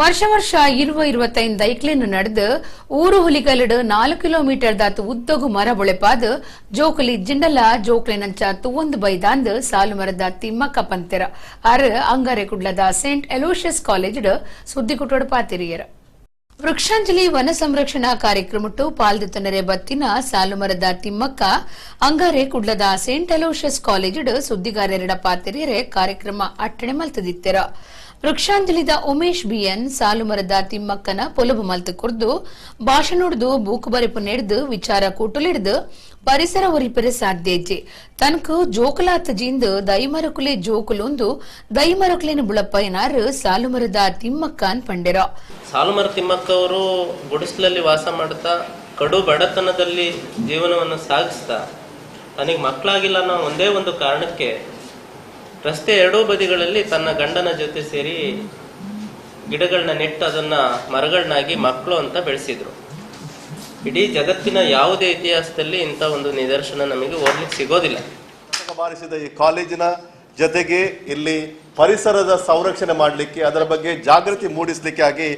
ವರ್ಷ ವರ್ಷ 20-25 ದೈಕ್ಲೆನ್ ನಡೆದು ಊರು ಹುಲಿಗಲಡು 4 ಕಿಲೋಮೀಟರ್ ದಾತು ಉದ್ದಗು ಮರ ಬೊಳೆಪಾದ್ ಜೋಕುಲಿ ಜಿಂಡಲ ಜೋಕ್ಲೆನಂಚ ತುವೊಂದು ಬೈದಾಂದ್ ಸಾಲು ಮರದ ತಿಮ್ಮಕ್ಕ ಪಂತೆರ ಅರ್ ಅಂಗಾರೆ ಕುಡ್ಲದ Saint Aloysius college ಸುದ್ದಿ ಕುಟೋಡು ಪಾತಿರಿಯರ. ವೃಕ್ಷಾಂಜಲಿ ವನ ಸಂರಕ್ಷಣಾ ಕಾರ್ಯಕ್ರಮಟ್ಟು ಪಾಲ್ದಿತ್ತನರೆ ಬತ್ತಿನ ಸಾಲುಮರದ ತಿಮ್ಮಕ್ಕ ಅಂಗಾರೆ ಕುಡ್ಲದ Saint Aloysius college ಸುದ್ದಿಗಾರರೆಡ ಪಾತಿರಿಯರೆ ಕಾರ್ಯಕ್ರಮ ಅಟ್ಟಣೆ ಮಲ್ತದಿತ್ತೆರ. ವೃಕ್ಷಾಂಜಲಿದ ಉಮೇಶ್ ಬಿಎನ್ ಸಾಲುಮರದ ತಿಮ್ಮಕ್ಕನ ಪೊಲಬು ಮಲ್ತು ಕುರ್ದು ಭಾಷಣುಡ್ದು ಬೂಕು ಬರೆಪು ನೆಡ್ದು ವಿಚಾರ ಕೂಟುಲಿಡ್ದು ಪರಿಸರ ಒರಿಪೆರೆ ಸಾಧ್ಯ ಇಜ್ಜಿ. ತನಕು ಜೋಕುಲಾತ ಜಿಂದು ದೈಮರಕುಲೆ ಜೋಕುಲೊಂದು ದೈಮರಕುಲೇನ ಬುಳಪ್ಪಯ್ಯನಾರು ಸಾಲುಮರದ ತಿಮ್ಮಕ್ಕನ್ ಪಂಡೆರ. ಸಾಲುಮರ ತಿಮ್ಮಕ್ಕ ಅವರು ಗುಡಿಸಲಲ್ಲಿ ವಾಸ ಮಾಡ್ತಾ ಕಡು ಬಡತನದಲ್ಲಿ ಜೀವನವನ್ನು ಸಾಗಿಸ್ತಾ ತನಗೆ ಮಕ್ಕಳಾಗಿಲ್ಲ ಅನ್ನೋ ಒಂದೇ ಒಂದು ಕಾರಣಕ್ಕೆ ರಸ್ತೆ ಎರಡೂ ಬದಿಗಳಲ್ಲಿ ತನ್ನ ಗಂಡನ ಜೊತೆ ಸೇರಿ ಗಿಡಗಳನ್ನ ನೆಟ್ಟು ಅದನ್ನ ಮರಗಳನ್ನಾಗಿ ಮಕ್ಕಳು ಅಂತ ಬೆಳೆಸಿದ್ರು. ಇಡೀ ಜಗತ್ತಿನ ಯಾವುದೇ ಇತಿಹಾಸದಲ್ಲಿ ಇಂಥ ಒಂದು ನಿದರ್ಶನ ನಮಗೆ ಓದ್ಲಿಕ್ಕೆ ಸಿಗೋದಿಲ್ಲ. ಬಾರಿಸಿದ ಈ ಕಾಲೇಜಿನ ಜೊತೆಗೆ ಇಲ್ಲಿ ಪರಿಸರದ ಸಂರಕ್ಷಣೆ ಮಾಡಲಿಕ್ಕೆ, ಅದರ ಬಗ್ಗೆ ಜಾಗೃತಿ ಮೂಡಿಸಲಿಕ್ಕಾಗಿ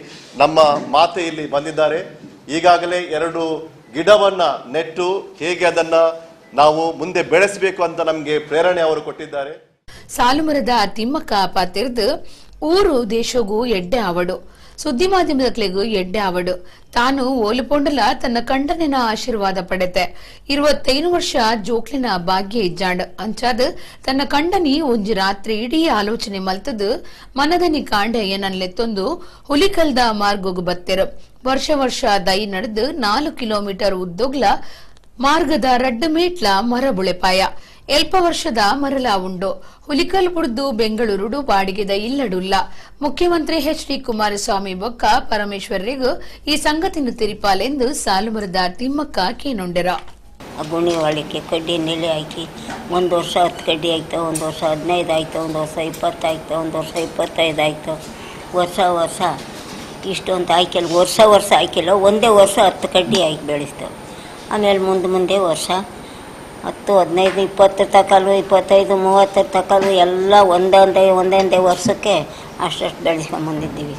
ನಮ್ಮ ಮಾತೆ ಇಲ್ಲಿ ಬಂದಿದ್ದಾರೆ. ಈಗಾಗಲೇ 2 ಗಿಡವನ್ನ ನೆಟ್ಟು ಹೇಗೆ ಅದನ್ನ ನಾವು ಮುಂದೆ ಬೆಳೆಸಬೇಕು ಅಂತ ನಮಗೆ ಪ್ರೇರಣೆ ಅವರು ಕೊಟ್ಟಿದ್ದಾರೆ. ಸಾಲುಮರದ ತಿಮ್ಮಕ್ಕ ಪಾತಿರ್ದು ಊರು ದೇಶಗೂ ಎಡ್ಡೆ ಆವಡು, ಸುದ್ದಿ ಮಾಧ್ಯಮದಕ್ಲೆಗೂ ಎಡ್ಡೆ ಆವಡು. ತಾನು ಓಲುಪೊಂಡಲ ತನ್ನ ಕಂಡನಿನ ಆಶೀರ್ವಾದ ಪಡೆತೆ. 25 ವರ್ಷ ಜೋಕ್ಲಿನ ಭಾಗ್ಯ ಇಜ್ಜಾಂಡ್ ಅಂಚಾದ್ ತನ್ನ ಕಂಡನಿ ಒಂಜಿ ರಾತ್ರಿ ಇಡೀ ಆಲೋಚನೆ ಮಲ್ತದು ಮನದನಿ ಕಾಂಡೆ ಏನನ್ಲೆತ್ತೊಂದು ಹುಲಿಕಲ್ದ ಮಾರ್ಗೋಗು ಬತ್ತೆರು. ವರ್ಷ ವರ್ಷ ದೈ ನಡೆದು 4 ಕಿಲೋಮೀಟರ್ ಉದ್ದೋಗ್ಲ ಮಾರ್ಗದ ರಡ್ಡು ಮೇಟ್ಲ ಮರ ಬುಳೆಪಾಯ. ಎಲ್ಪ ವರ್ಷದ ಮರಲ ಉಂಡು. ಹುಲಿಕಲ್ ಬುಡ್ದು ಬೆಂಗಳೂರುಡು ಬಾಡಿಗೆದ ಇಲ್ಲಡುಲ್ಲ. ಮುಖ್ಯಮಂತ್ರಿ ಎಚ್ ಡಿ ಕುಮಾರಸ್ವಾಮಿ ಬೊಕ್ಕ ಪರಮೇಶ್ವರರಿಗೂ ಈ ಸಂಗತಿನ ತಿರಿಪಾಲೆಂದು ಸಾಲುಮರದ ತಿಮ್ಮಕ್ಕ ಕೇನೊಂಡೆರ. ಗುಣಿ ಒಳಕ್ಕೆ ಕಡ್ಡಿ ನೆಲೆ ಹಾಕಿ ಒಂದು ವರ್ಷ 10 ಕಡ್ಡಿ ಆಯ್ತು, ಒಂದು ವರ್ಷ 15 ಆಯ್ತು, ಒಂದು ವರ್ಷ 20 ಆಯ್ತು, ಒಂದು ವರ್ಷ 25 ಆಯ್ತು. ವರ್ಷ ವರ್ಷ ಇಷ್ಟೊಂದು ಹಾಕಿಲ್ಲ, ವರ್ಷ ವರ್ಷ ಹಾಕಿಲ್ಲ, ಒಂದೇ ವರ್ಷ 10 ಕಡ್ಡಿ ಹಾಕಿ ಬೆಳೆಸ್ತೇವೆ. ಆಮೇಲೆ ಮುಂದೆ ಮುಂದೆ ವರ್ಷ 10, 15, 20 ತಕಲು, 25, 30 ತಕಲು ಎಲ್ಲ ಒಂದೊಂದೇ ಒಂದೊಂದೇ ವರ್ಷಕ್ಕೆ ಅಷ್ಟಷ್ಟು ಬೆಳೆಸ್ಕೊಂಬಂದಿದ್ದೀವಿ.